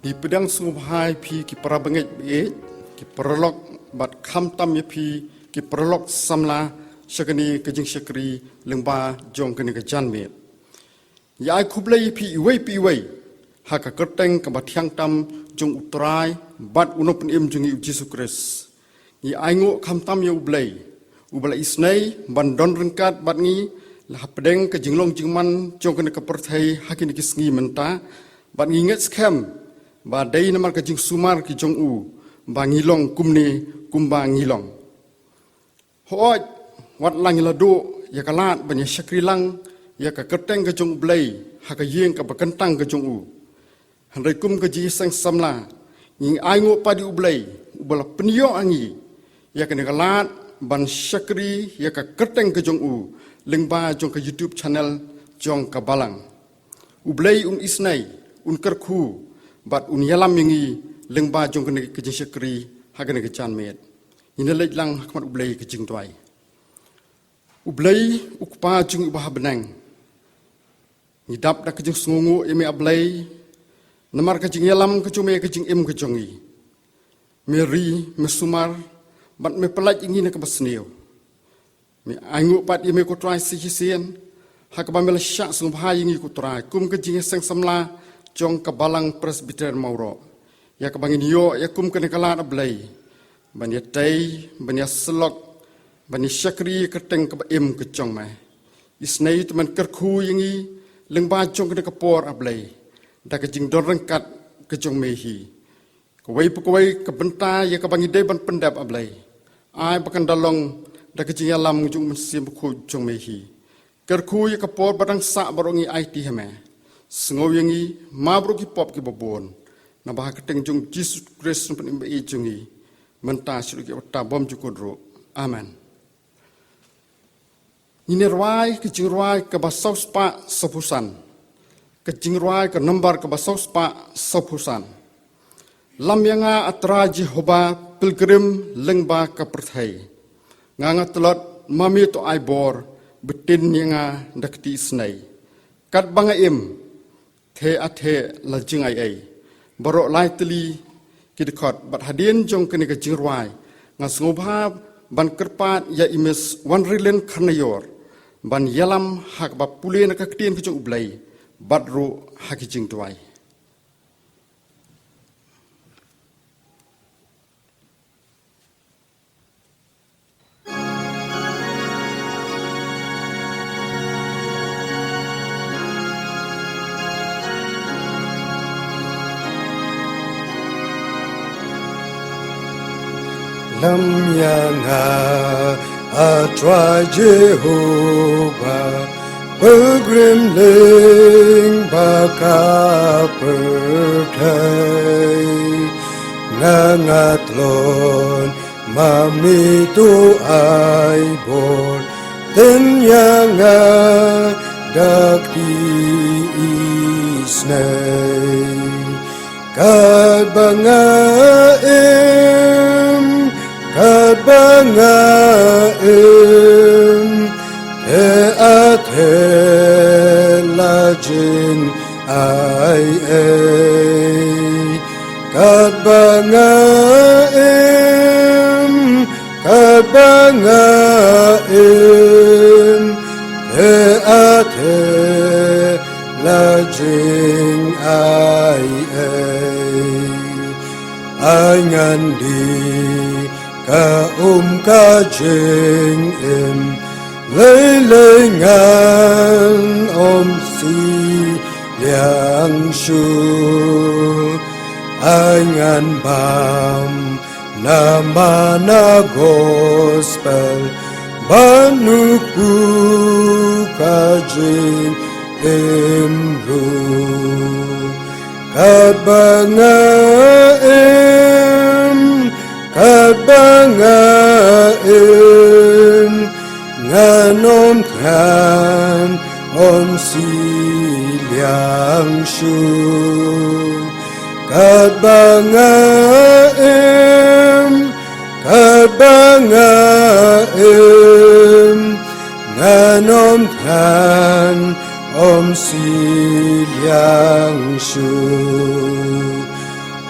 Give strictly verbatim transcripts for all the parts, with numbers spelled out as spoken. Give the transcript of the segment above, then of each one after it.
Ngi pdiang sngewbha ïa phi ki para bangeit baieit, ki paralok, bad khamtam ïa phi ki paralok samla sha kane ka jingshakri lyngba jong kane ka janmiet. Ngi ai khublei ïa phi iwei pa iwei ha ka kyrteng kaba thiang tam jong U Trai bad U Nongpynim jong ngi U Jisu Khrist. Ngi ainguh khamtam ïa U Blei uba la isynei ban don ryngkat bad ngi la hapdeng ka jinglong jingman jong kane ka pyrthei ha kine ki sngi mynta, bad ngi ngeit skhem ba dei namar ka jingsumar ki jong U ba ngi long kumne kumba ngi long. Hooid, wat la ngi la duh ïa ka lad ban ïa shakri lang ïa ka kyrteng ka jong U Blei ha ka ïing kaba kyntang ka jong U, hynrei kum ka jingïaseng samla, ngi ainguh pat ïa U Blei uba la pynïoh ha ngi ïa kane ka lad ban shakri ïa ka kyrteng ka jong U lyngba jong ka YouTube channel jong ka Balang. U Blei un isynei, un kyrkhu, bad un ïalam ïa ngi lyngba jong kane ka jingshakri ha kane ka janmiet. Ngin ïa leit lang ha khmat U Blei ka jingduwai. U Blei, U Kpa jong ngi uba ha bneng, ngi dap da ka jingsngewnguh ïa Me, A Blei, namar ka jingïalam ka jong Me ha ka jingim ka jong ngi. Me ri, Me sumar, bad Me pyllait ïa ngi na kaba sniew. Me ainguh pat ïa Me, ko Trai, sa shisien ha kaba Me la shah sngewbha ïa ngi, ko Trai, kum ka jingïaseng samla jong ka Balang Presbyterian Mawroh, ïa kaba ngin ïoh ïa kum kane ka lad, A Blei, ban ïatei, ban ïasyllok, ban ïashakri ïa ka kyrteng kaba im ka jong Me. Isynei to Men kyrkhu ïa ngi lyngba jong kane ka por, A Blei, da ka jingdon ryngkat ka jong Me hi. Kawei pa kawei ka bynta ïa kaba ngi dei ban pyndep, A Blei, ai ba kan da long da ka jingïalam jong U Mynsiem Bakhuid jong Me hi. Kyrkhu ïa ka por ba dang sah baroh ngi aiti ha Me. Sngew ïa ngi map baroh ki pop kiba bun. Naba ha ka kyrteng jong U Jisu Khrist, U Nongpynim baieit jong ngi, mynta, shaduh ki bynta bymjukut ruh. Amen. Ngin ïa rwai ka jingrwai kaba saw spah sawphew san. Ka jingrwai ka nombar kaba saw spah sawphew san. Lam ïa nga, A Trai Jehobah, pilgrim lyngba ka pyrthei. Nga nga tlot, ma Me to ai bor, btin ïa nga da kti isynei. Katba nga im, theh a theh la jingaiei. Baroh lai tylli ki dkhot, bad hadien jong kane ka jingrwai, nga sngewbha ban kyrpad ïa i Miss Wanrilin Kharnaior ban ïalam ha kaba pule na ka ktien ka jong U Blei, bad ruh ha ki jingduwai. Lam ïa nga, A Trai Jehobah, pilgrim lyngba ka pyrthei. Nga nga tlot, ma Me to ai bor, btin ïa nga da kti isynei. Katba nga im, katba nga im, theh a theh la jingaiei. Katba nga im, katba nga im, theh a theh la jingaiei. Ai ngan die ka um ka jingim, lei lei ngan ym siliang shuh. Ai ngan bam na mana gospel, ba nukpu ka jingim ruh. Katba nga im, katba nga im, ngan ym thngan ym siliang shuh. Katba nga im, katba nga im, ngan ym thngan ym siliang shuh.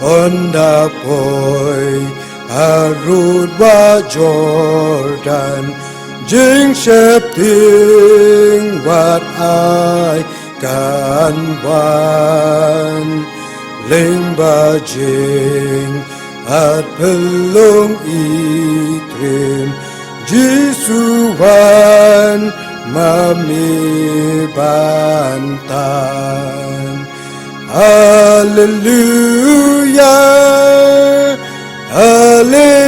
Ynda poi harud wa Jordan, jingsheptieng wat ai kan wan, lyngba jing at pynlong i triem, Jisu wan ma me ban tan. Haleluya, haleluya,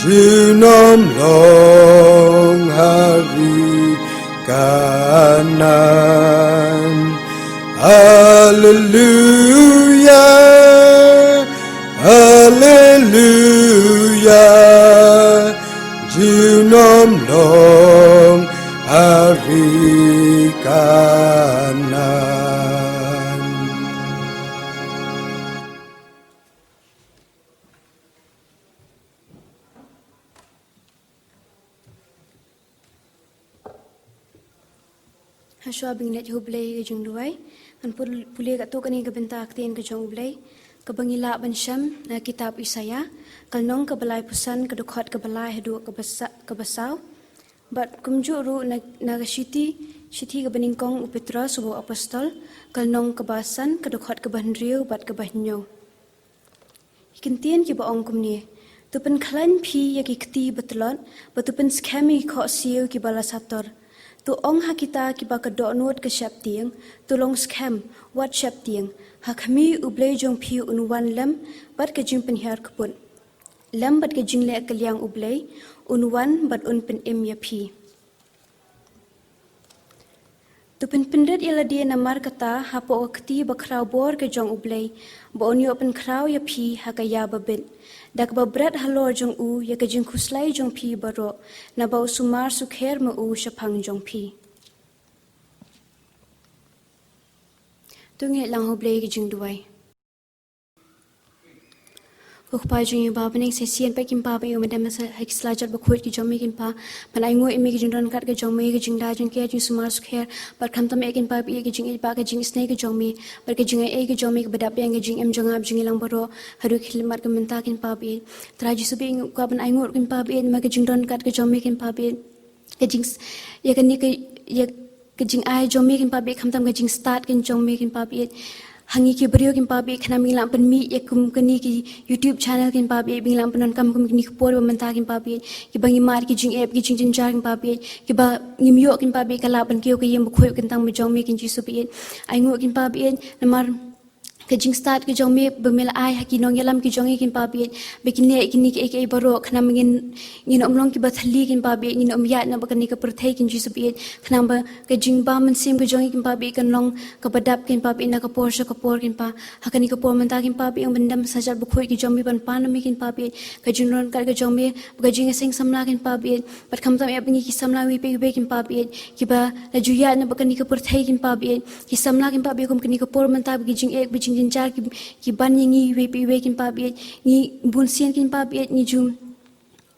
junom long ha ri Kanan. Haleluya, haleluya, junom long ha ri Kanan. Hashwa ba ngin leit ha U Blei ka jingduwai, ngan pul-, pule katto katne ka bynta ka ktien ka jong U Blei, kaba ngi lah ban shem na kitab Isaïah, ka lynnong kaba laiphew san, ka dkhot kaba lai haduh kaba sa-, kaba saw. Bad kumjuh ruh na, na ka shithi, shithi kaba nyngkong u Petros uba u apostol, ka lynnong kaba san, ka dkhot kaba hynriew bad kaba hynñiew. Ki kyntien kiba ong kumne: To pynkhlaiñ phi ïa ki kti ba tlot, bad to pynskhem ïa ki khohsiew kiba la sator. To ong ha kita kiba ka dohnud ka sheptieng, to long skhem, wat sheptieng. Ha khmih, U Blei jong phi un wan lem bad ka jingpynhiar kput, lem bad ka jingleh kylliang U Blei, un wan bad un pynim ïa phi. To pynpynrit ïa lade namar kata hapoh ka kti bakhraw bor ka jong U Blei, ba un ïoh pynkhraw ïa phi ha ka ïa babit, da kaba bret halor jong u ïa ka jingkhuslai jong phi baroh, naba u sumar sukher ma u shaphang jong phi. To ngeit lang ha U Blei ka jingduwai. Ko Kpa jong ngi ba ha bneng, sa shisien pat kin Pa ba ïoh, mynta mynta ha ki slajat bakhuid ki jong me kin Pa, ban ainguh ïa me ka jingdon kat ka jong me, ka jingda jingker, jingsumar sukher, bad khamtam eh kin Pa ba ïoh ka jingïeit bad ka jingisynei ka jong me, bad ka jingai ei ka jong me kaba dap biang ka jingim jong nga bad jong ngi lang baroh haduh ki khyllipmat ka mynta kin Pa ba ïoh. Trai Jisu ba ïoh, nga kwah ban ainguh kin Pa ba ïoh, namar ka jingdon kat ka jong me kin Pa ba ïoh, ka jing, ïa kane ka, ïa ka jingai jong me kin Pa ba ïoh, khamtam ka jingstad ka jong me kin Pa ba ïoh, ha ngi ki briew kin Pa ba ïoh, khnang ba ngin lah pynmih ïa kum kane ki YouTube channel kin Pa ba ïoh, ba ngin lah pyndonkam kum kine ki por ba mynta kin Pa ba ïoh, kiba ngi mad ki jingep ki jingjynjar kin Pa ba ïoh, kiba ngim ïoh kin Pa ba ïoh ka lad ban kiew ka ïing bakhuid kyntang ba jong me kin Jisu ba ïoh. Ainguh kin Pa ba ïoh, namar ka jingstad ka jong me ba me la ai ha ki nongïalam ki jong ngi kin Pa ba ïoh, ba kin leh kine kiei kiei baroh khnang ba ngin, ngin ym long kiba thylli kin Pa ba ïoh, ngin ym ïaid noh bad kane ka pyrthei kin Jisu ba ïoh, khnang ba ka jingbam mynsiem ka jong ngi kin Pa ba ïoh kan long kaba dap kin Pa ba ïoh, na ka por sha ka por kin Pa. Ha kane ka por mynta kin Pa ba ïoh, ban dam slajat bakhuid ki jong me ban pan na me kin Pa ba ïoh, ka jingdon kat ka jong me, bad ka jingïaseng samla kin Pa ba ïoh, bad khamtam eh ba ngi ki samla iwei pa iwei kin Pa ba ïoh, kiba la ju ïaid noh bad kane ka pyrthei kin Pa ba ïoh, ki samla kin Pa ba ïoh, kum kane ka por mynta ba ki jingeh ba jingjynjar ki, ki ban ïa ngi iwei pa iwei kin Pa ba ïoh, ngi bun sien kin Pa ba ïoh, ngi ju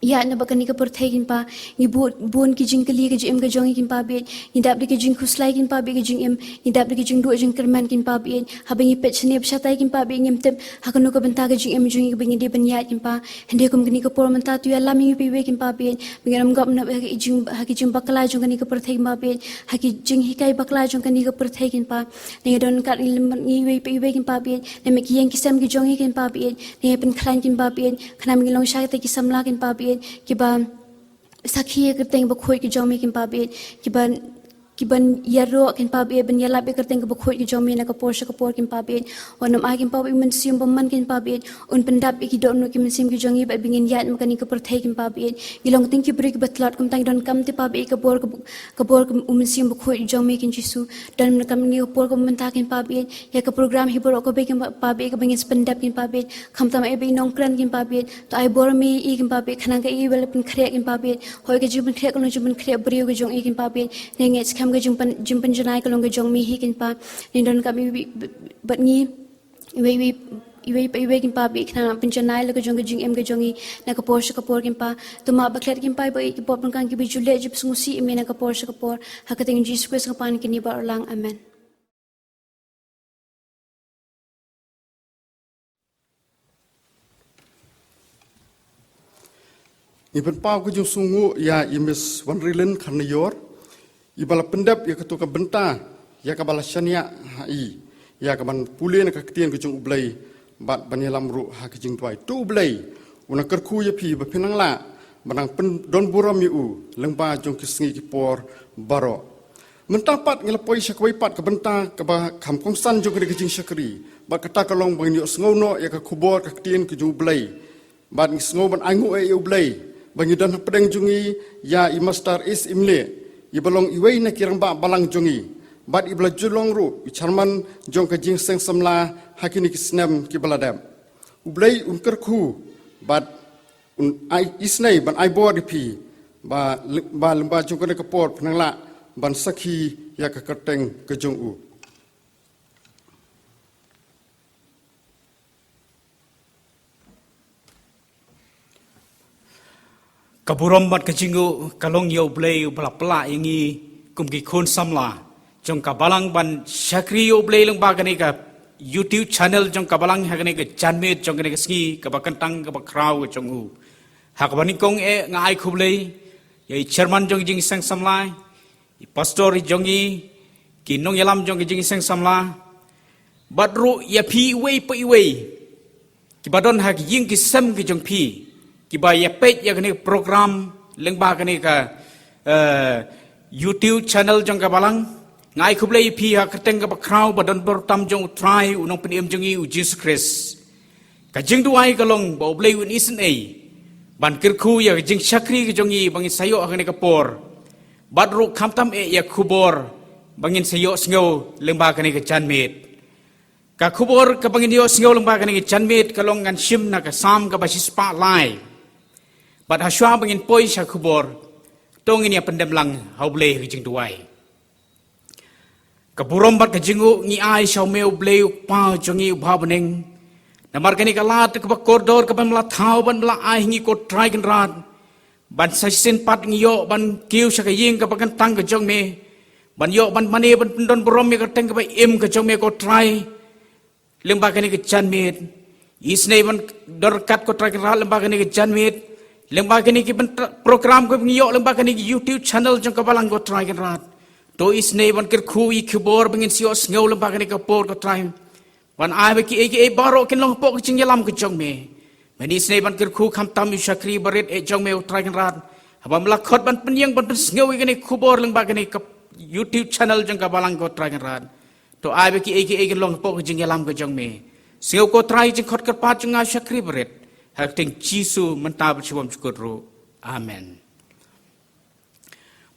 ïaid noh bad kane ka pyrthei kin Pa, ngi bun, bun ki jingkylli ka jingim ka jong ngi kin Pa ba ïoh, ngi dap da ki jingkhuslai kin Pa ba ïoh ka jingim, ngi dap da ki jingduh jingkyrmen kin Pa ba ïoh, haba ngi peit shane ba shatai kin Pa ba ïoh, ngim tip ha kano ka bynta ka jingim jong ngi kaba ngi dei ban ïaid kin Pa. Hynrei kum kane ka por mynta to ïalam ïa ngi iwei pa iwei kin Pa ba ïoh, ba ngin ym gop noh ha ki jing, ha ki jingbakla jong kane ka pyrthei kin Pa ba ïoh, ha ki jinghikai bakla jong kane ka pyrthei kin Pa. Ngi don kat, ngi lem ngi iwei pa iwei kin Pa ba ïoh, ne me ki ïeng ki sem ki jong ngi kin Pa ba ïoh, ngi pynkhlaiñ kin Pa ba ïoh, khnang ba ngin long sha kita ki samla kin Pa ba ïoh, kiba sakhi ïa ka kyrteng bakhuid ka jong me kin Pa ba ïoh, kiban, kiban ïaroh kin Pa ba ïoh, ban ïalap ïa ka kyrteng kaba khuid ka jong me na ka por sha ka por kin Pa ba ïoh. Wat nym ai kin Pa ba ïoh mynsiem bymman kin Pa ba ïoh, un pyndap ïa ki dohnud ki mynsiem ki jong ngi, bad ba ngin ïaid noh bad kane ka pyrthei kin Pa ba ïoh, ngi long tang ki briew kiba tlot, kumta ngi donkam te Pa ba ïoh ka bor ka, ka bor ka u Mynsiem Bakhuid jong me kin Jisu. Donkam ïa ka por kaba mynta kin Pa ba ïoh, ïa ka program hi baroh kaba kin Pa ba ïoh, kaba ngin sa pyndep kin Pa ba ïoh, khamtam eh ba i nongkren kin Pa ba ïoh, to ai bor me ïa i kin Pa ba ïoh, khnang ka i ba la pynkhreh kin Pa ba ïoh. Hooid ka jingpynkhreh ka long jingpynkhreh briew ka jong i kin Pa ba ïoh. Ngi ngeit skhem ka jingpyn, jingpynjanai ka long ka jong me hi kin Pa. Ngi donkam ïa i bad ngi iwei iwei, iwei pa iwei kin Pa ba ïoh, khnang ba pynjanai la ka jong ka jingim ka jong i na ka por sha ka por kin Pa. To map baklet kin Pa ba ïoh ki pop ryngkang kiba ju leh jingpynsngewsih ïa me na ka por sha ka por. Ha ka kyrteng Jisu Khrist nga pan kine baroh lang. Amen. Ngi pynpaw ka jingsngewnguh ïa i Miss Wanrilin Kharnaior, iba la pyndep ïa katu ka bynta, ïa kaba la shaniah ha i, ïa kaban pule na ka ktien ka jong U Blei, bad ban ïalam ruh ha ka jingduwai. To U Blei un nang kyrkhu ïa phi ba phin nang lah ban nang pyndonburom ïa u lyngba jong ki sngi ki por baroh. Mynta pat ngi la poi sha kawei pat ka bynta kaba kham kongsan jong kane ka jingshakri, bad kata ka long ba ngin ïohsngew noh ïa ka khubor ka ktien ka jong U Blei. Bad ngi sngew ban ainguh ïa U Blei ba ngi don hapdeng jong ngi ïa i Master S. Imleh, iba long iwei na ki rangbah balang jong ngi, bad iba la ju long ruh i chairman jong ka Jingïaseng Samla ha kine ki snem kiba la dep. U Blei un kyrkhu bad un ai isynei ban ai bor ïa phi, ba, ba lyngba jong kane ka por phin nang lah ban sakhi ïa ka kyrteng ka jong u. Ka burom bad ka jingnguh ka long ïa U Blei uba la pynlah ïa ngi kum ki khun samla jong ka balang ban shakri ïa U Blei lyngba kane ka YouTube channel jong ka balang ha kane ka janmiet jong kane ka sngi kaba kyntang kaba khraw ka jong u. Ha kaba nyngkong eh nga ai khublei ïa i chairman jong ka Jingïaseng Samla, i pastor jong ngi, ki nongïalam jong ka Jingïaseng Samla, bad ruh ïa phi iwei pa iwei kiba don ha ki ïing ki sem ki jong phi, kiba ïa peit ïa kane ka program lyngba kane ka, eh, YouTube channel jong ka balang. Nga ai khublei ïa phi ha ka kyrteng kaba khraw ba don bor tam jong U Trai U Nongpynim jong ngi U Jisu Khrist. Ka jingduwai ka long ba U Blei un isynei ban kyrkhu ïa ka jingshakri ka jong ngi ba ngin sa ïoh ha kane ka por, bad ruh khamtam eh ïa khubor ba ngin sa ïohsngew lyngba kane ka janmiet. Ka khubor kaba ngin ïohsngew lyngba kane ka janmiet ka long ngan shim na ka Salm kaba shispah lai. Bad hashwa ba ngin poi sha khubor, to ngin ïa pyndem lang ha U Blei ha ka jingduwai. Ka burom bad ka jingnguh ngi ai sha U Me U Blei U Kpa jong ngi uba ha bneng. Namar kane ka lad kaba kordor kaba me la thaw bad me la ai ha ngi ko Trai Kynrad, ban sa shisien pat ngi ïoh ban kiew sha ka ïing kaba kyntang ka jong me, ban ïoh ban mane ban pyndonburom ïa ka kyrteng kaba im ka jong me ko Trai. Lyngba kane ka janmiet, isynei ban don ryngkat ko Trai Kynrad lyngba kane ka janmiet, lyngba kane ki bynta program kiba ngi ïoh lyngba kane ka YouTube channel jong ka balang ko Trai Kynrad. To isynei ban kyrkhu ïa ki khubor ba ngin sa ïohsngew lyngba kane ka por ko Trai. Ban ai ba kiei kiei baroh kin long hapoh ka jingïalam ka jong me. Men isynei ban kyrkhu khamtam ïa u shakri barit eh jong me U Trai Kynrad, haba me la khot ban pynïeng ban pynsngew ïa kane ka khubor lyngba kane ka YouTube channel jong ka balang ko Trai Kynrad. To ai ba kiei kiei kin long hapoh ka jingïalam ka jong me. Sngew ko Trai jingkhot kyrpad jong nga u shakri barit, ha ka kyrteng Jisu mynta bad shibun jukut ruh. Amen.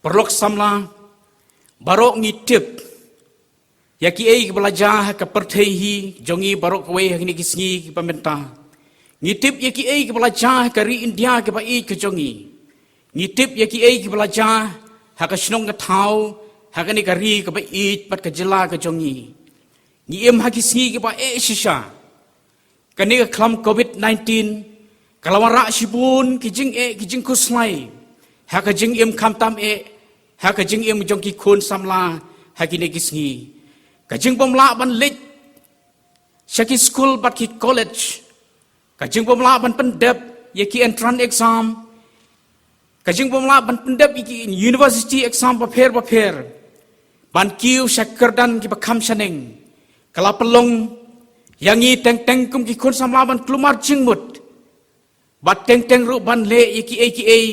Paralok samla, baroh ngi tip ïa kiei kiba la jia ha ka pyrthei hi jong ngi baroh kawei ha kine ki sngi kiba mynta. Ngi tip ïa kiei kiba la jia ha ka ri India kaba ïeit ka jong ngi. Ngi tip ïa kiei kiba la jia ha ka shnong ka thaw, ha kane ka ri kaba ïeit bad ka jylla ka jong ngi. Ngi im ha ki sngi kiba eh shisha. Kane ka khlam covid nineteen ka la wanrah shibun ki jingeh ki jingkhuslai ha ka jingim khamtam eh ha ka jingim jong ki khun samla ha kine ki sngi. Ka jingbymlah ban leit sha ki skul bad ki college, ka jingbymlah ban pyndep ïa ki entrance exam, ka jingbymlah ban pyndep ïa ki university exam bapher bapher, ban kiew sha kyrdan kiba kham shaneng, ka la pynlong ïa ngi teng teng kum ki khun samla ban kulmar jingmut. Bad teng teng ruh ban leh ïa kiei kiei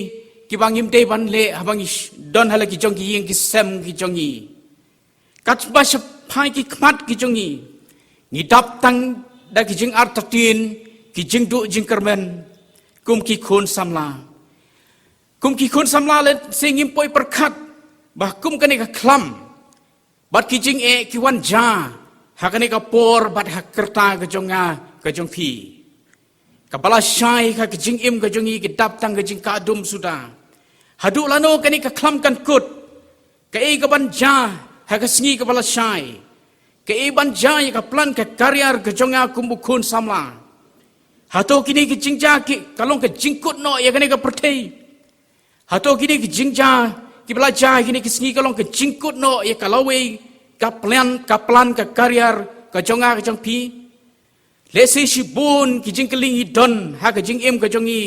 kiba ngim dei ban leh haba ngi sh-, don ha la ki jong ki ïing ki sem ki jong ngi. Katba shaphang ki khmat ki jong ngi, ngi dap tang da ki jingartatien, ki jingduh jingkyrmen kum ki khun samla. Kum ki khun samla lehse ngim poi pyrkhat ba kum kane ka khlam bad ki jingeh ki wan jia ha kane ka por bad ha ka rta ka jong nga ka jong phi. Kaba lashai ha ka jingim ka jong ngi ki dap tang ka jingkah dum suda. Haduh lano kane ka khlam kan kut? Kaei kaban jia ha ka sngi kaba lashai? Kaei ban jia ïa ka plan ka career ka jong nga kum u khun samla? Hato kine ki jingjia ki ka long ka jingkut noh ïa kane ka pyrthei? Hato kine ki jingjia kiba la jia kine ki sngi ka long ka jingkut noh ïa ka lawei ka plan, ka plan ka career ka jong nga ka jong phi? Lehse shibun ki jingkylli ngi don ha ka jingim ka jong ngi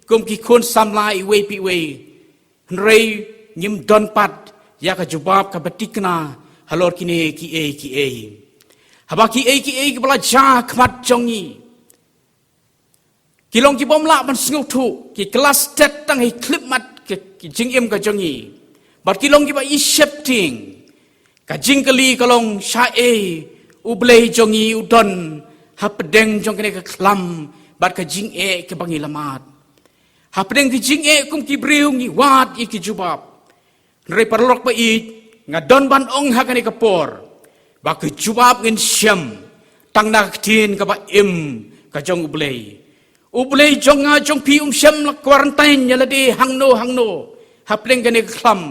kum ki khun samla iwei pa iwei. Hynrei ngim don pat ïa ka jubab kaba thikna halor kine kiei kiei. Haba kiei kiei kiba la jia ha khmat jong ngi ki long kibym lah ban sngewthuh, ki kylla stet tang ha i khyllipmat ki, ki jingim ka jong ngi. Bad ki long kiba i sheptieng. Ka jingkylli ka long, shaei U Blei jong ngi u don hapdeng jong kane ka khlam bad ka jingeh kaba ngi la mad? Hapdeng ki jingeh kum ki briew ngi wad ïa ki jubab. Hynrei paralok ba ïeit, nga don ban ong ha kane ka por ba ki jubab ngin shem tang na ka ktien kaba im ka jong U Blei. U Blei jong nga jong phi um shym la quarantine ïa lade hangno hangno hapdeng kane ka khlam.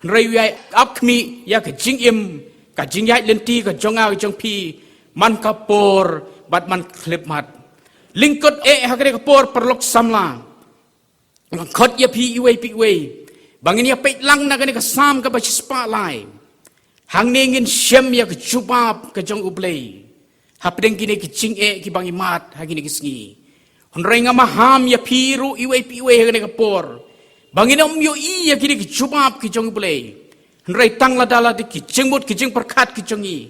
Hynrei u ïai ap khmih ïa ka jingim, ka jingïaid lynti ka jong nga ka jong phi man ka por bad man ka khyllipmat. Lyngkot eh ha kane ka por paralok samla, nga khot ïa phi iwei pa iwei ba ngin ïa peit lang na kane ka Salm kaba shispah lai. Hangne ngin shem ïa ka jubab ka jong U Blei hapdeng kine ki jingeh kiba ngi mad ha kine ki sngi. Hynrei nga maham ïa phi ruh iwei pa iwei ha kane ka por ba ngin ym ïohi ïa kine ki jubab ki jong U Blei. Hynrei tang lada la dei ki jingmut ki jingpyrkhat ki jong ngi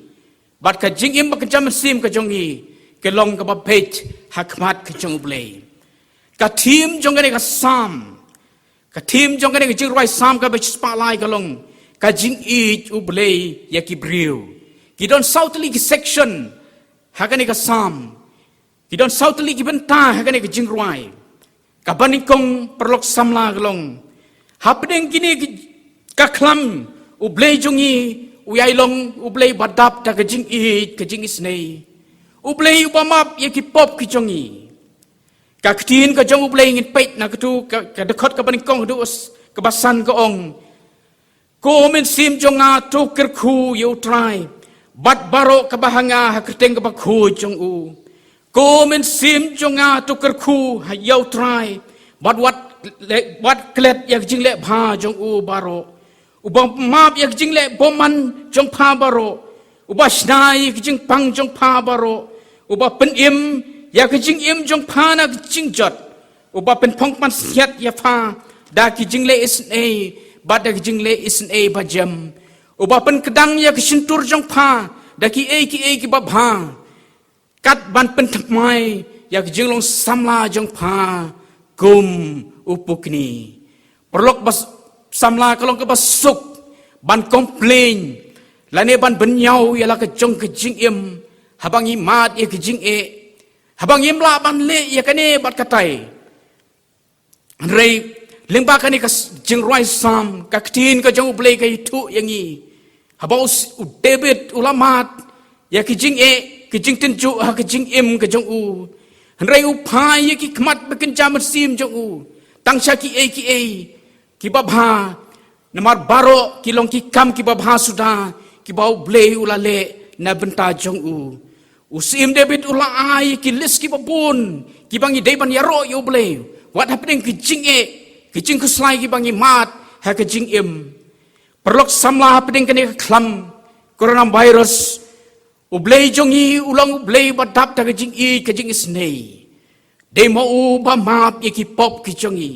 bad ka jingim ba kynja mynsiem ka jong ngi ki long kaba beit ha khmat ka jong U Blei. Ka theme jong kane ka Salm, ka theme jong kane ka jingrwai Salm kaba shispah lai ka long ka jingïeit U Blei ïa ki briew. Ki don saw tylli ki section ha kane ka Salm. Ki don saw tylli ki bynta ha kane ka jingrwai. Kaba nyngkong paralok samla ka long, hapdeng kine ki, ka khlam U Blei jong ngi u ïai long U Blei ba dap da ka jingïeit, ka jingisynei. U Blei uba map ïa ki pop ki jong ngi. Ka ktien ka jong U Blei ngin peit na katu ka, ka dkhot kaba nyngkong haduh kaba san ka ong, Ko mynsiem jong nga to kyrkhu ïa U Trai bad baroh kaba ha nga ha kyrteng kaba khuid jong u. Ko mynsiem jong nga to kyrkhu ha ïa U Trai bad wat le-, wat klet ïa ka jingleh bha jong u baroh. Uba map ïa ka jingleh bymman jong pha baroh. Uba shna ïa ka jingpang jong pha baroh. Uba pynim ïa ka jingim jong pha na ka jingjot. Uba pynphong pansngiat ïa pha da ki jingleh isynei bad da ki jingleh isynei ba jem. Uba pynkdang ïa ka shyntur jong pha da kiei kiei kiba bha. Kat ban pynthymmai ïa ka jinglong samla jong pha kum u pukni. Paralok ba s-, samla, ka long kaba suk ban complain lane ban bynñiaw ïa la ka jong ka jingim haba ngi mad ïa ka jingeh, haba ngim lah ban leh ïa kane bad katai. Hynrei lyngba kane ka s-, jingrwai Salm, ka ktien ka jong U Blei ka ïathuh ïa ngi, haba u s-, u David u la mad ïa ki jingeh, ki jingtynjuh ha ka jingim ka jong u. Hynrei u phai ïa ki khmat ba kynja mynsiem jong u tang sha kiei kiei kiba bha. Namar baroh ki long ki kam kiba bha suda kiba U Blei u la leh na bynta jong u. U Syiem David u la ai ki list kiba bun kiba ngi dei ban ïaroh ïa U Blei wat hapdeng ki jingeh, ki jingkhuslai kiba ngi mad ha ka jingim. Paralok samla, hapdeng kane ka khlam coronavirus, U Blei jong ngi u long U Blei ba dap da ka jingïeit, ka jingisynei. Dei ma u ba map ïa ki pop ki jong ngi.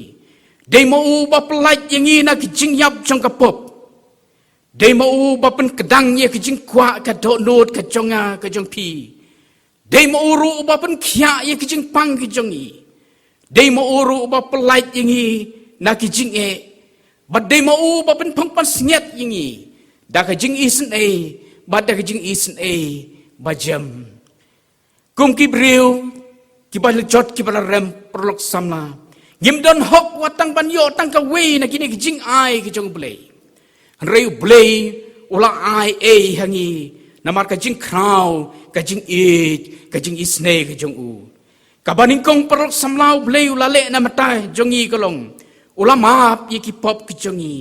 Dei ma u ba pyllait ïa ngi na ki jingïap jong ka pop. Dei ma u ba pynkdang ïa ki jingkwah, ka dohnud ka jong nga ka jong phi. Dei ma u ruh uba pynkhiah ïa ki jingpang ki jong ngi. Dei ma u ruh uba pyllait ïa ngi na ki jingeh. Bad dei ma u uba pynphong pansngiat ïa ngi da ka jingisynei bad da ka jingisynei ba jem. Kum ki briew kiba la jot, kiba la rem, paralok samla, ngim don hok wat tang ban ïoh tang kawei na kine ki jingai ki jong U Blei. Hynrei U Blei u la ai ei ha ngi namar ka jingkhraw, ka jingïeit, ka jingisynei ka jong u. Kaba nyngkong, paralok samla, U Blei u la leh na bynta jong ngi ka long u la map ïa ki pop ki jong ngi.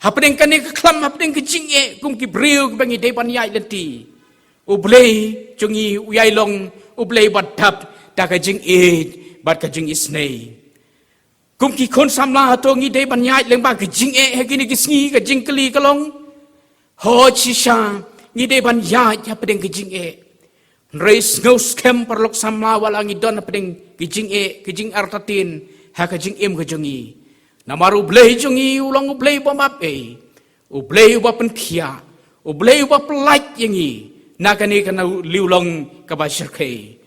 Hapdeng kane ka khlam, hapdeng ka jingeh kum ki briew kiba ngi dei ban ïaid lynti, U Blei jong ngi u ïai long U Blei ba dap da ka jingïeit bad ka jingisynei. Kum ki khun samla, hato ngi dei ban ïaid lyngba ka jingeh ha kine ki sngi? Ka jingkylli ka long, hooid shisha ngi dei ban ïaid hapdeng ka jingeh. Hynrei sngew skhem, paralok samla, wat la ngi don hapdeng ka jingeh, ka jingartatien, ha ka jingim ka jong ngi. Namar U Blei jong ngi u long U Blei uba map ei, U Blei uba pynkhiah, U Blei uba pyllait ïa ngi na kane ka liulong kaba shyrkhei.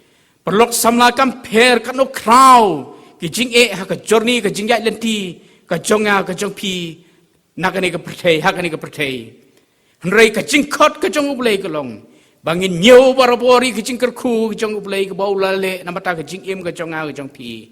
Paralok samla, kam pher katno khraw ki jingeh ha ka journey, ka jingïaid lynti ka jong nga ka jong phi na kane ka pyrthei, ha kane ka pyrthei. Hynrei ka jingkhot ka jong U Blei ka long ba ngin ñiew barabor ïa ka jingkyrkhu ka jong U Blei kaba u la leh na bynta ka jingim ka jong nga ka jong phi.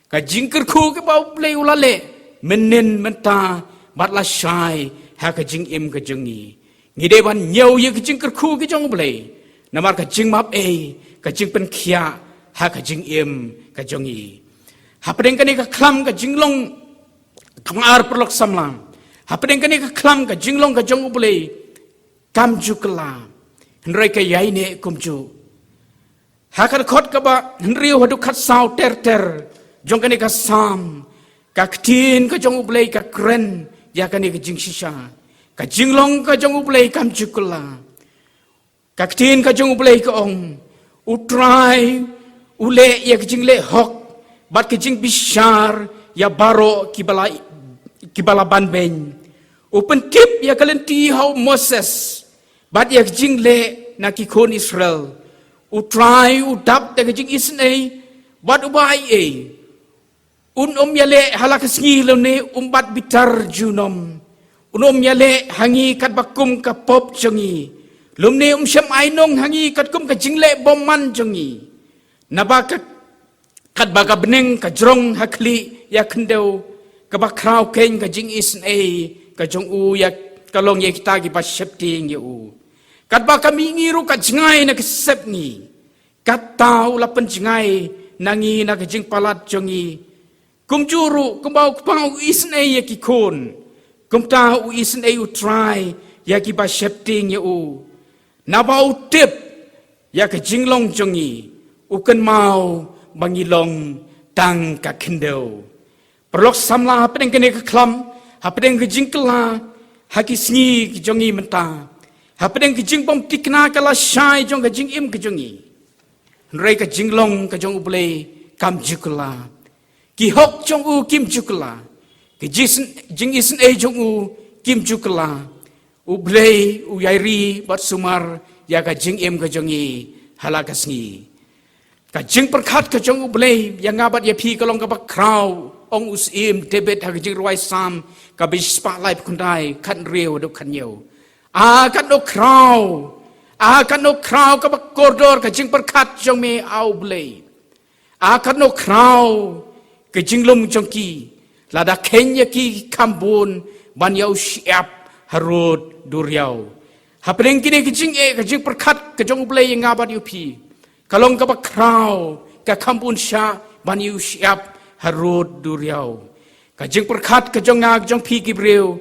Ka jingkyrkhu kaba U Blei u la leh mynnin mynta bad lashai ha ka jingim ka jong ngi. Ngi dei ban ñiew ïa ka jingkyrkhu ka jong U Blei namar ka jingmap ei, ka jingpynkhiah ha ka jingim ka jong ngi. Hapdeng kane ka khlam ka jinglong kaba ar, paralok samla, hapdeng kane ka khlam ka jinglong ka jong U Blei kam ju kylla, hynrei ka ïaineh kumjuh. Ha ka dkhot kaba hynriew haduh khatsaw ter ter jong kane ka Salm, ka ktien ka jong U Blei ka kren ïa kane ka jingshisha. Ka jinglong ka jong U Blei kam ju kylla. Ka ktien ka jong U Blei ka ong, U Trai u leh ïa ka jingleh hok bad ka jingbishar ïa baroh kiba la, kiba la banbeiñ. U pyntip ïa ka lynti ha u Moses bad ïa ka jingleh na ki khun Israel. U Trai u dap da ka jingisynei bad uba aiei. Un ym ïaleh ha la ka sngi lymne um bat bitar junom. Un ym ïaleh ha ngi katba kum ka pop jong ngi, lymne um shym ai nong ha ngi katkum ka jingleh bymman jong ngi. Naba ka, katba ka bneng ka jrong ha khlieh ïa khyndew, kaba khraw keiñ ka jingisynei ka jong u ïa ka long ïa kita kiba sheptieng ïa u. Katba ka mihngi ruh ka jngai na ka sepngi, kata u la pynjngai na ngi na ka jingpalat jong ngi. Kumjuh ruh kumba u kpa u isynei ïa ki khun, kumta u isynei U Trai ïa kiba sheptieng ïa u. Naba u tip ïa ka jinglong jong ngi, u kynmaw ba ngi long tang ka khyndew. Paralok samla, hapdeng kane ka khlam, hapdeng ka jingkylla ha ki sngi ki jong ngi mynta, hapdeng ka jingbymthikna ka lashai jong ka jingim ka jong ngi, hynrei ka jinglong ka jong U Blei kam ju kylla. Ki hok jong u kim ju kylla. Ki jis-, jingisynei jong u kim ju kylla. U Blei u ïai ri bad sumar ïa ka jingim ka jong ngi ha la ka sngi. Ka jingpyrkhat ka jong U Blei ïa nga bad ïa phi ka long kaba khraw. Ong u Syiem David ha ka jingrwai Salm kaba shispah laiphew khyndai, khathynriew haduh khathynñiew. A katno khraw, a katno khraw kaba kordor ka jingpyrkhat jong me, A U Blei. A katno khraw ka jinglum jong ki, lada kheiñ ïa ki kham bun ban ïa u shyiap harud duriaw. Hapdeng kine ki jingeh, ka jingpyrkhat ka jong U Blei ïa nga bad ïa phi, ka long kaba khraw, ka kham bun shah ban ïa u shyiap harud duriaw. Ka jingpyrkhat ka jong nga ka jong phi ki briew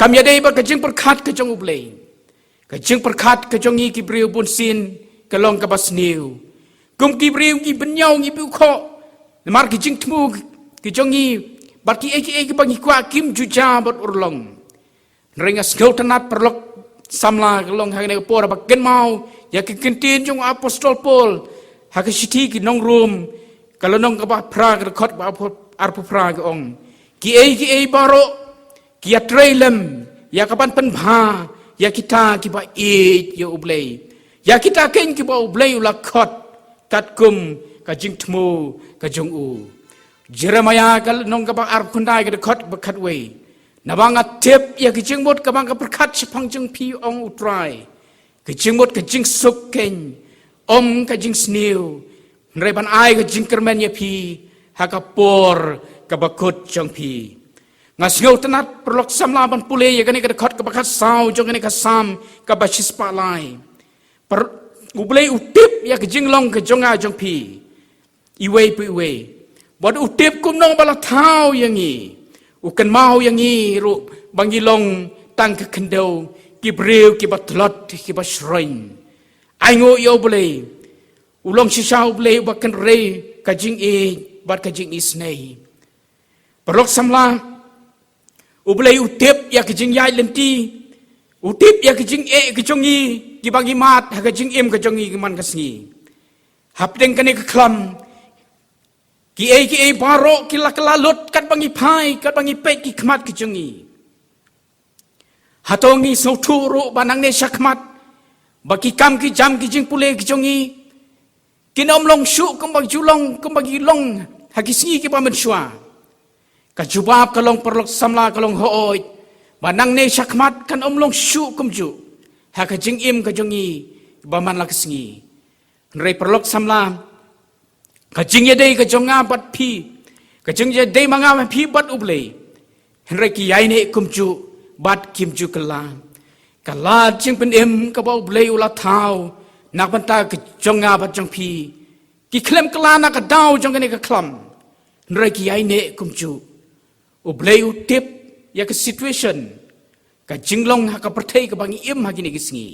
kam ïadei bad ka jingpyrkhat ka jong U Blei. Ka jingpyrkhat ka jong ngi ki briew bunsien ka long kaba sniew. Kum ki briew ngi bynñiaw, ngi pyrkhat namar ki jingthmu ki jong ngi bad kiei kiei kiba ngi kwah kim ju jia bad urlong. Hynrei nga sngewtynnat, paralok samla, ka long ha kane ka por ba kynmaw ïa ki kyntien jong u Apostol Paul ha ka shithi ki nong Rom, ka lynnong kaba phra, ka dkhot ba arphew phra, ka ong, kiei kiei baroh ki ïatrei lem ïa kaban pynbha ïa kita kiba ïeit ïa U Blei, ïa kita keiñ kiba U Blei u la khot katkum ka jingthmu ka jong u. Jeremaïah ka lynnong kaba arphew khyndai, ka dkhot ba khatwei, naba nga tip ïa ka jingmut kaba nga pyrkhat shaphang jong phi, ong U Trai, ka jingmut ka jingsuk keiñ, ym ka jingsniew, hynrei ban ai ka jingkyrmen ïa phi ha ka por kaba kut jong phi. Nga sngewtynnat, paralok samla, ban pule ïa kane ka dkhot kaba khatsaw jong kane ka Salm kaba shispah lai. Par-, U Blei u tip ïa ka jinglong ka jong nga jong phi iwei pa iwei. Bad u tip kumno ba la thaw ïa ngi. U kynmaw ïa ngi ruh ba ngi long tang ka khyndew, ki briew kiba tlot, kiba shroiñ. Ainguh ïa U Blei. U long shisha U Blei uba kynrei ka jingïeit bad ka jingisynei. Paralok samla, U Blei u tip ïa ka jingïaid lynti, u tip ïa ka jingeh ka jong ngi, kiba ngi mad ha ka jingim ka jong ngi man ka sngi. Hapdeng kane ka khlam, Kiei kiei baroh ki la kylla lut katba ngi phai, katba ngi peit ki khmat ki jong ngi. Hato ngi sngewthuh ruh ba nangne shakhmat, ba ki kam ki jam ki jingpule ki jong ngi kin ym long shuh kumba ju long, kumba ki long ha ki sngi kiba mynshuwa? Ka jubab ka long, paralok samla, ka long hooid, ba nangne shakhmat kan ym long shuh kumjuh ha ka jingim ka jong ngi ba man la ka sngi. Hynrei paralok samla, ka jingïadei ka jong nga bad phi, ka jingïadei ma nga ma phi bad U Blei, hynrei ki ïaineh kumjuh bad kim ju kylla. Ka lad jingpynim kaba U Blei u la thaw na ka bynta ka jong nga bad jong phi, ki khlem kylla na ka daw jong kane ka khlam, hynrei ki ïaineh kumjuh. U Blei u tip ïa ka situation, ka jinglong ha ka pyrthei kaba ngi im ha kine ki sngi.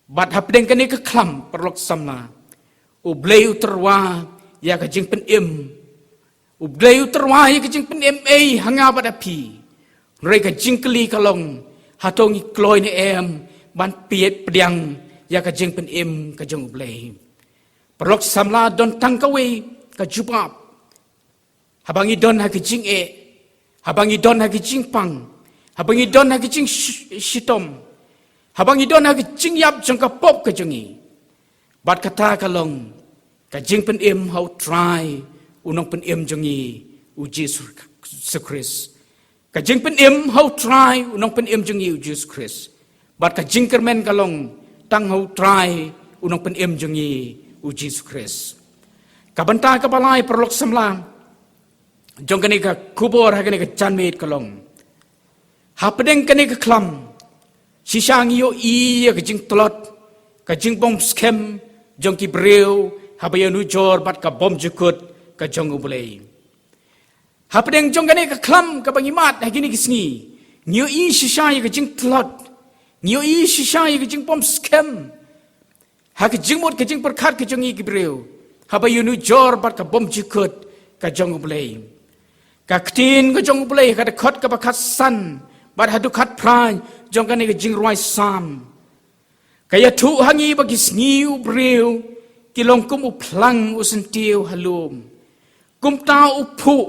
Bad hapdeng kane ka khlam, paralok samla, U Blei u tyrwa ïa ka jingpynim. U Blei u tyrwa ïa ka jingpynim ei ha nga bad ha phi. Hynrei ka jingkylli ka long, hato ngi kloi ne em ban peit pdiang ïa ka jingpynim ka jong U Blei? Paralok samla, don tang kawei ka jubab. Haba ngi don ha ka jingeh, haba ngi don ha ka jingpang, haba ngi don ha ka jingshitom, haba ngi don ha ka jingïap jong ka pop ka jong ngi, bad kata ka long ka jingpynim ha U Trai, U Nongpynim jong ngi, U Jisu Khrist. Ka jingpynim ha U Trai, U Nongpynim jong ngi, U Jisu Khrist. Bad ka jingkyrmen ka long tang ha U Trai, U Nongpynim jong ngi, U Jisu Khrist. Ka bynta kaba lai, paralok samla, jong kane ka khubor ha kane ka janmiet ka long, hapdeng kane ka khlam, shisha ngi ïohi ïa ka jingtlot, ka jingbymskhem jong ki briew haba ïanujor bad ka bymjukut ka jong U Blei. Hapdeng jong kane ka khlam kaba ngi mad ha kine ki sngi, ngi ïohi shisha ïa ka jingtlot, ngi ïohi shisha ïa ka jingbymskhem ha ka jingmut ka jingpyrkhat ka jong ngi ki briew haba ïanujor bad ka bymjukut ka jong U Blei. Ka ktien ka jong U Blei, ka dkhot kaba khatsan bad haduh khatphra jong kane ka jingrwai Salm, ka ïathuh ha ngi ba ki sngi u briew ki long kum u phlang u syntiew ha lum. Kumta u phuh,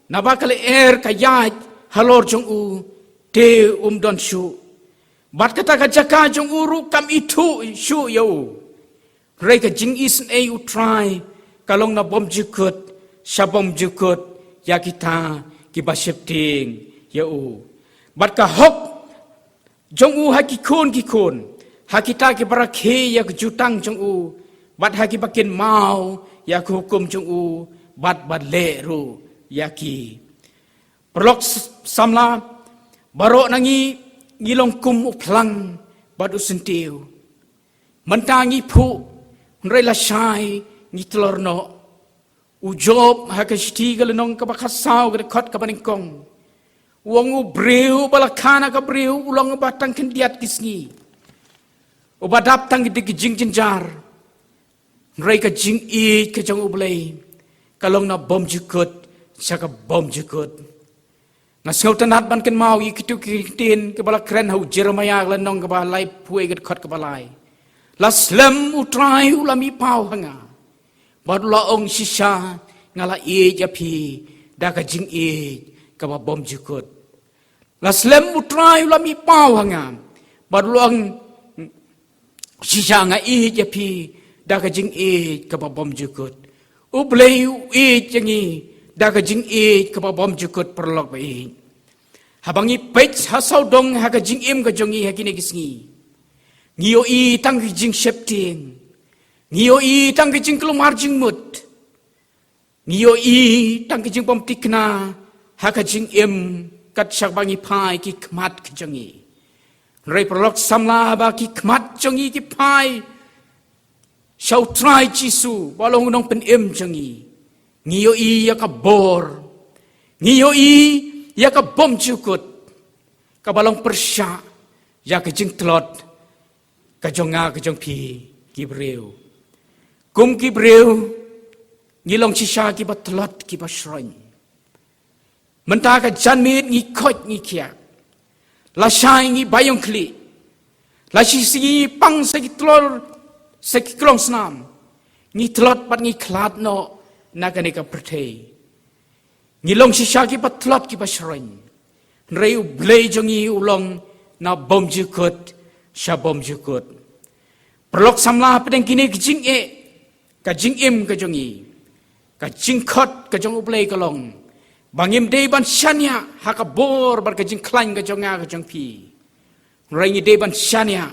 naba ka lyer ka ïaid halor jong u, te um don shuh. Bad kata ka jaka jong u ruh kam ithuh shuh ïa u. Hynrei ka jingisynei U Trai ka long na bymjukut sha bymjukut ïa kita kiba sheptieng ïa u. Bad ka hok jong u ha ki khun ki khun, ha kita kiba rakhe ïa ka jutang jong u, bad ha kiba kynmaw ïa ka hukum jong u, bad ba leh ruh ïa ki. Paralok s-, samla, baroh na ngi ngi long kum u phlang bad u syntiew. Mynta ngi phuh, hynrei lashai ngi tlot noh. U Job ha ka shithi ka lynnong kaba khatsaw ka dkhot kaba nyngkong, u ong u briew ba la kha na ka briew u long uba tang khyndiat ki sngi, uba dap tang da ki jingjynjar. Hynrei ka jingïeit ka jong U Blei ka long na bymjukut sha ka bymjukut. Nga sngewtynnat ban kynmaw ïa kito ki ktien kiba la kren ha u Jeremiah ka lynnong kaba laiphew ka dkhot kaba lai. La slem U Trai u la mihpaw ha nga, bad u la ong, shisha nga la ïeit ïa phi da ka jingïeit kaba bymjukut. La slem U Trai u la mihpaw ha nga, bad u la ong, shisha nga ïeit ïa phi da ka jingïeit kaba bymjukut. U Blei u ïeit ïa ngi da ka jingïeit kaba bymjukut, paralok ba ïeit. Haba ngi peit ha sawdong ha ka jingim ka jong ngi ha kine ki sngi, ngi ïohi tang ki jingsheptieng, ngi ïohi tang ki jingkulmar jingmut, ngi ïohi tang ki jingbymthikna ha ka jingim kat shaba ngi phai ki khmat ki jong ngi. Hynrei paralok samla, ba ki khmat jong ngi ki phai sha U Trai Jisu ba long U Nongpynim jong ngi, ngi ïohi ïa ka bor, ngi ïohi ïa ka bymjukut, kaba long pyrshah ïa ka jingtlot ka jong nga ka jong phi ki briew. Kum ki briew ngi long shisha kiba tlot kiba shroiñ. Mynta ka janmiet ngi khoit ngi khiah, lashai ngi baïong khlieh, lashai ngi pang sa ki tlor, sa ki klong snam. Ngi tlot bad ngi khlad noh na kane ka pyrthei. Ngi long shisha ki patlot ki pashrong. Hynrei U Blei jong ngi u long na bymjukut sha bymjukut. Paralok samla, hapdeng kine ki jingeh, ka jingim ka jong ngi, ka jingkhot ka jong U Blei ka long ba ngim dei ban shaniah ha ka bor bad ka jingkhlaiñ ka jong nga ka jong phi. Hynrei ngi dei ban shaniah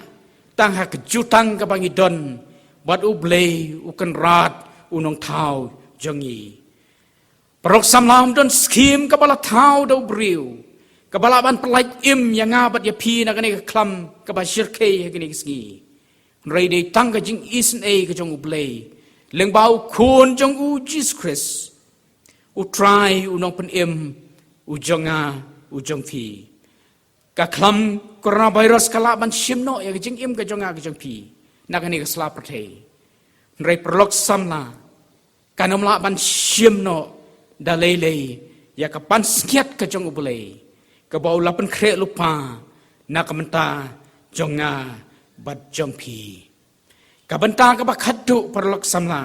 tang ha ka jutang kaba ngi don bad U Blei U Kynrad U Nongthaw jong ngi. Paralok samla, ym don skhim kaba la thaw da u briew kaba lah ban pyllait im ïa nga bad ïa phi na kane ka khlam kaba shyrkhei ha kine ki sngi. Hynrei dei tang ka jingisynei ka jong U Blei lyngba U Khun jong u Jisu Khrist, U Trai, U Nongpynim, u jong nga, u jong phi. Ka khlam coronavirus ka lah ban shim noh ïa ka jingim ka jong nga ka jong phi na kane ka sla pyrthei. Hynrei paralok samla, kan ym lah ban shim noh da lei lei ïa ka pansngiat ka jong U Blei kaba u la pynkhreh lypa na ka bynta jong nga bad jong phi. Ka bynta kaba khatduh, paralok samla,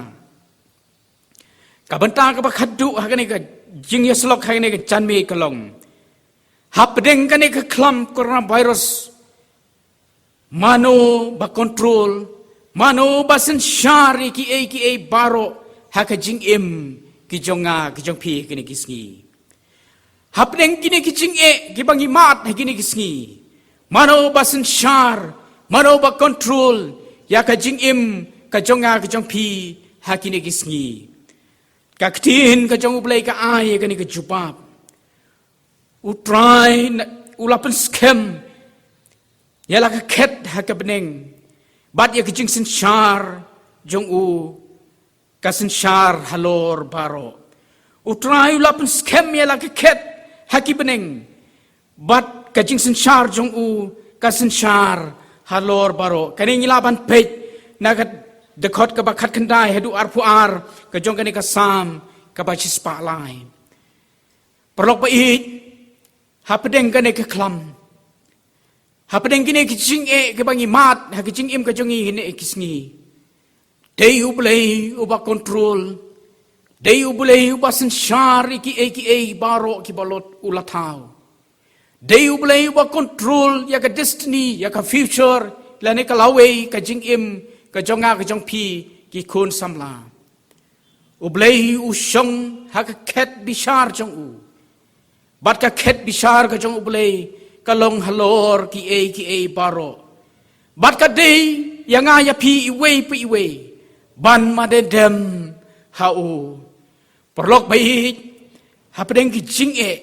ka bynta kaba khatduh ha kane ka jingïasyllok ha kane ka janmiet ka long, hapdeng kane ka khlam coronavirus, mano ba control, mano ba synshar ïa kiei kiei baroh ha ka jingim ki jong nga ki jong phi ha kine ki sngi? Hapdeng kine ki jingeh kiba ngi mad ha kine ki sngi, mano ba synshar, mano ba control ïa ka jingim ka jong nga ka jong phi ha kine ki sngi? Ka ktien ka jong U Blei ka ai ïa kane ka jubab. U Trai na, u la pynskhem ïa la ka khet ha ka bneng, bad ïa ka jingsynshar jong u ka synshar halor baroh. U Trai u la pynskhem ïa la ka khet ha ki bneng, bad ka jingsynshar jong u ka synshar halor baroh. Kane ngi lah ban peit na ka dkhot kaba khatkhyndai haduh arphew ar ka jong kane ka Salm kaba shispah lai. Paralok ba ïeit, hapdeng kane ka khlam, hapdeng kine ki jingeh kiba ngi mad ha ki jingim ka jong ngi ha kine ki sngi, dei U Blei uba control, dei U Blei uba synshar ïa kiei kiei baroh kiba u la thaw. Dei U Blei uba control ïa ka destiny, ïa ka future, lane ka lawei ka jingim ka jong nga ka jong phi ki khun samla. U Blei u shong ha ka khet bishar jong u. Bad ka khet bishar ka jong U Blei ka long halor kiei kiei baroh. Bad ka dei ïa nga ïa phi iwei pa iwei ban ïadon dem ha u. Paralok ba ïeit, hapdeng ki jingeh,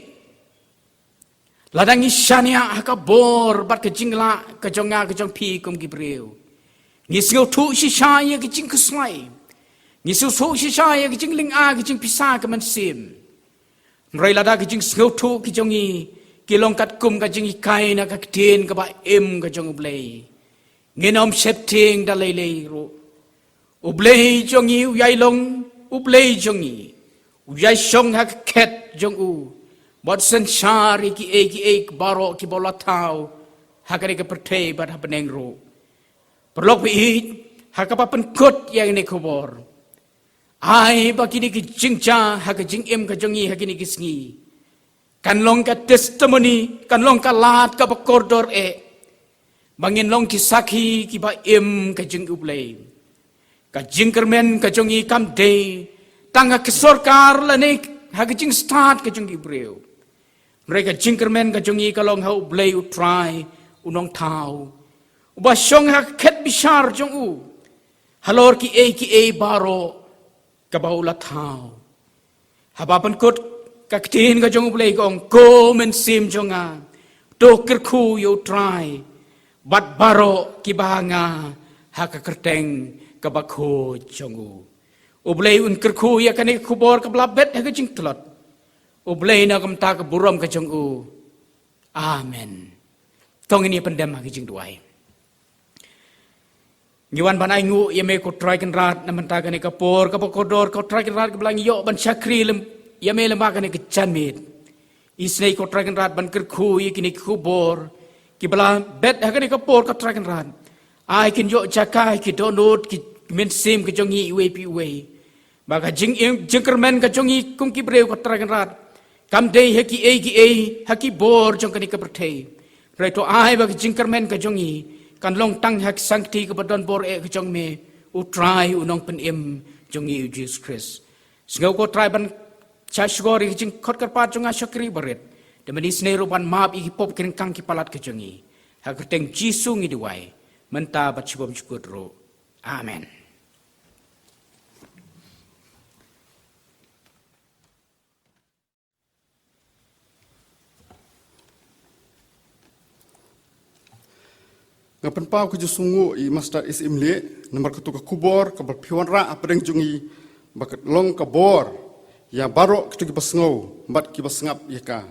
lada ngi shaniah ha ka bor bad ka jinglah ka jong nga ka jong phi kum ki briew, ngi sngewthuh shisha ïa ka jingkhuslai, ngi sngewthuh shisha ïa ka jinglynga ka jingpisa ka mynsiem. Hynrei lada ka jingsngewthuh ka jong ngi ki long katkum ka jinghikai na ka ktien kaba im ka jong U Blei, ngin ym sheptieng da lei lei ruh. U Blei jong ngi u ïai long U Blei jong ngi, u ïai shong ha ka khet jong u, bad synshar ïa kiei kiei baroh kiba u la thaw ha kane ka pyrthei bad ha bneng ruh. Paralok ba ïeit, ha kaba pynkut ïa kane ka khubor, ai ba kine ki jingjia ha ka jingim ka jong ngi ha kine ki sngi kan long ka testimony, kan long ka lad kaba kordor eh ba ngin long ki sakhi kiba im ka jong U Blei. Ka jingkyrmen ka jong ngi kam dei tang ha ka sorkar lane ha ka jingstad ka jong ki briew. Hynrei ka jingkyrmen ka jong ngi ka long ha U Blei U Trai U Nongthaw, uba shong ha ka khet bishar jong u halor kiei kiei baroh kaba u la thaw. Haba pynkut ka ktien ka jong U Blei ka ong, ko mynsiem jong nga, to kyrkhu ïa U Trai, bad baroh kiba ha nga ha ka kyrteng kaba khuid jong u. U Blei un kyrkhu ïa kane ka khubor kaba la bet ha ka jingtlot. U Blei na ka bynta ka burom ka jong u. Amen. To ngin ïa pyndem ha ka jingduwai. Ngi wan ban ainguh ïa me ko Trai Kynrad na ka bynta kane ka por kaba kordor, ko Trai Kynrad, kaba la ngi ïoh ban shakri lem, ïa me lyngba kane ka janmiet. Isynei ko Trai Kynrad ban kyrkhu ïa kine ki khubor kiba la bet ha kane ka por ko Trai Kynrad. Ai kin ïoh jaka ha ki dohnud ki mynsiem ki jong ngi iwei pa iwei. Ba ka jing, jingkyrmen ka jong ngi kum ki briew, ko Trai Kynrad, kam dei ha ki ei ki ei, ha ki bor jong kane ka pyrthei. Hynrei to ai ba ka jingkyrmen ka jong ngi kan long tang ha ka sangti kaba don bor eh ka jong me, u Trai u Nongpynim jong ngi u Jisu Khrist. Sngew ko Trai ban sha shkor ïa ka jingkhot kyrpad jong nga shakri barit. Da mynta sngewbha ban map ïa ki pop ki ryngkang ki palat ka jong ngi. Ha ka kyrteng Jisu ngi duwai. Mynta bad shibun shikut ruh. Amen. Nga pynpaw ka jingsngewnguh ïa i Master S. Imlieh namar katu ka khubor kaba phi wanrah hapdeng jong ngi, ba ka long ka bor ïa baroh kito kiba sngew bad kiba sngap ïa ka.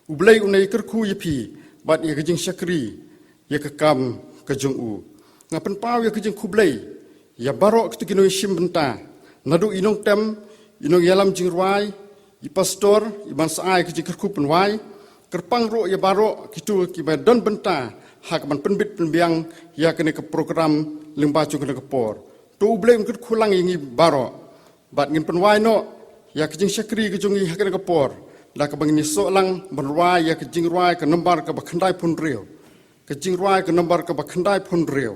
U Blei un ïakyrkhu ïa phi bad ïa ka jingshakri ïa ka kam ka jong u. Nga pynpaw ïa ka jingkhublei ïa baroh kito ki nongshim bynta, naduh i nongtem, i nongïalam jingrwai, i pastor, i ban sa ai ka jingkyrkhu pynwai, kyrpang ruh ïa baroh kito kiba don bynta ha ka ban pynbit pynbiang ïa kane ka program lyngba jong kane ka por. To U Blei un kyrkhu lang ïa ngi baroh. Bad ngin pynwai noh ïa ka jingshakri ka jong ngi ha kane ka por, da kaba ngin ïasoh lang ban rwai ïa ka jingrwai ka nombar kaba khyndaiphew hynriew. Ka jingrwai ka nombar kaba khyndaiphew hynriew.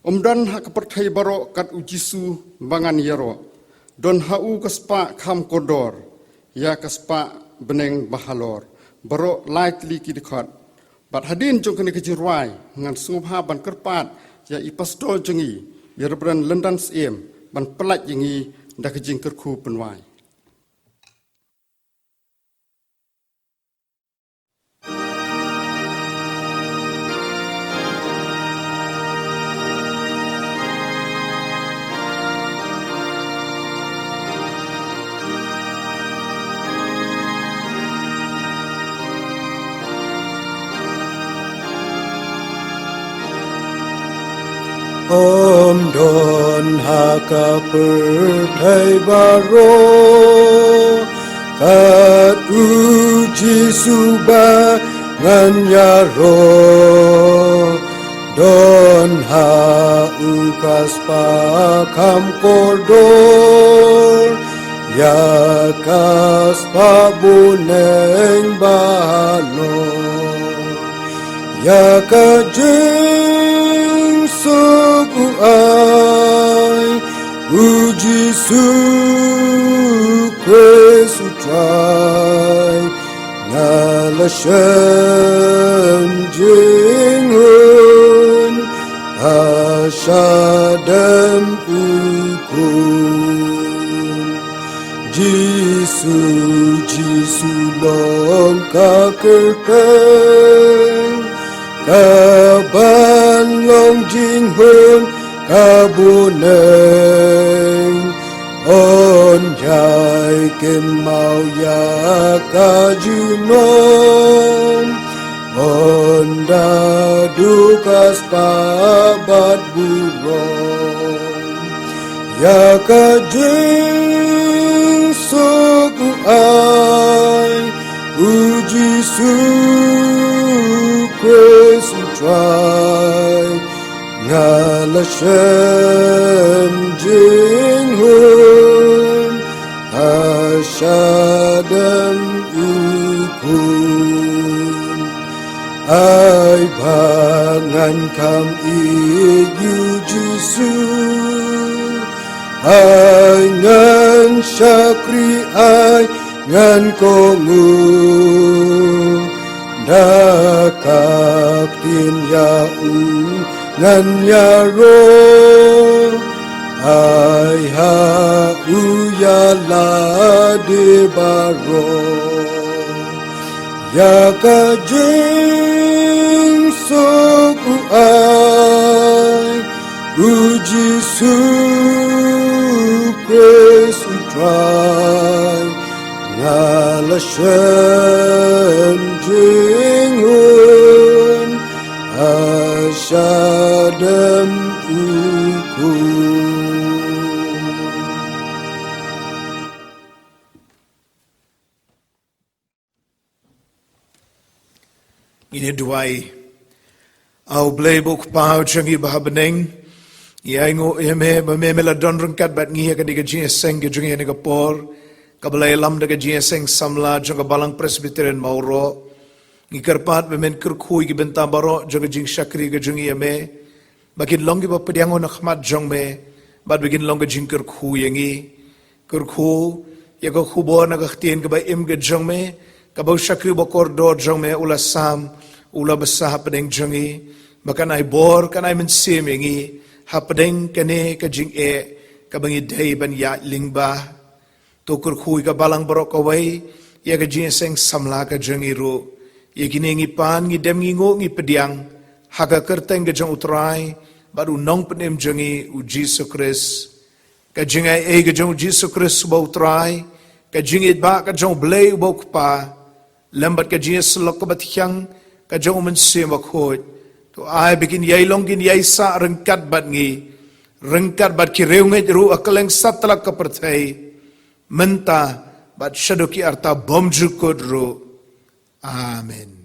Ym don ha ka pyrthei baroh kat u Jisu ba ngan ïaroh. Don ha u ka spah kham kordor, ïa ka spah bneng ba halor. Baroh lai tylli ki dkhot. Bad hadien jong kane ka jingrwai, ngan sngewbha ban kyrpad ïa i pastor jong ngi, i Reverend Lyndan Syiem, ban pyllait ïa ngi da ka jingkyrkhu pynwai. Ym don ha ka pyrthei baroh kat u Jisu ba ngan ïaroh. Don ha u ka spah kham kordor, ïa ka spah bneng ba halor. Ïa ka jingsuk u ai u Jisu Khrist u Trai. Nga la shem jinghun ha shadem u khun. Jisu, Jisu long ka kyrteng kaban long jinghun ka bneng. Un ïai kynmaw ïa ka junom, un da duh ka spah bad burom. Ïa ka jingsuk u ai u Jisu Khrist u Trai. Nga la shem jinghun ha shadem u khun. Ai ba ngan kham ïeit ïa u Jisu, ai ngan shakri, ai ngan kohnguh. Da ka ktien ïa u ngan ïaroh, ai ha u ïa lade baroh. Ïa ka jingsuk u ai u Jisu Khrist u Trai. Nga la shem jinghun ha shadem u khun. Ngin ïa duwai. A U Blei ba u Kpa jong ngi ba ha bneng, Ngi ainguh ïa me ba me me la don ryngkat bad ngi ha kane ka jingïaseng ka jong ngi ha kane ka por, kaba la ïalam da ka jingïaseng samla jong ka Balang Presbyterian Mawroh. Ngi kyrpad ba men kyrkhu ïa ki bynta baroh jong ka jingshakri ka jong ngi ïa me, ba kin long kiba pdiang na khmat jong me, bad ba kin long ka jingkyrkhu ïa ngi. Kyrkhu ïa ka khubor na ka ktien kaba im ka jong me, kaba u shakri ba kordor jong me u la sam, u la bsa hapdeng jong ngi, ba kan ai bor, kan ai mynsiem ïa ngi hapdeng kane ka jingeh kaba ngi dei ban ïaid lyngba. To kyrkhu ïa ka balang baroh kawei, ïa ka jingïaseng samla ka jong ngi ruh. Ïa kine ngi pan, ngi dem, ngi nguh, ngi pdiang ha ka kyrteng ka jong U Trai bad U Nongpynim jong ngi U Jisu Khrist. Ka jingaiei ka jong U Jisu Khrist uba U Trai, ka jingïeit ba ka jong U Blei uba U Kpa, lem bad ka jingïasyllok kaba thiang ka jong U Mynsiem Bakhuid, to ai ba kin ïai long kin ïai sah ryngkat bad ngi, ryngkat bad ki riewngeit ruh ha kylleng satlak ka pyrthei, mynta bad shaduh ki arta bymjukut ruh. Amen.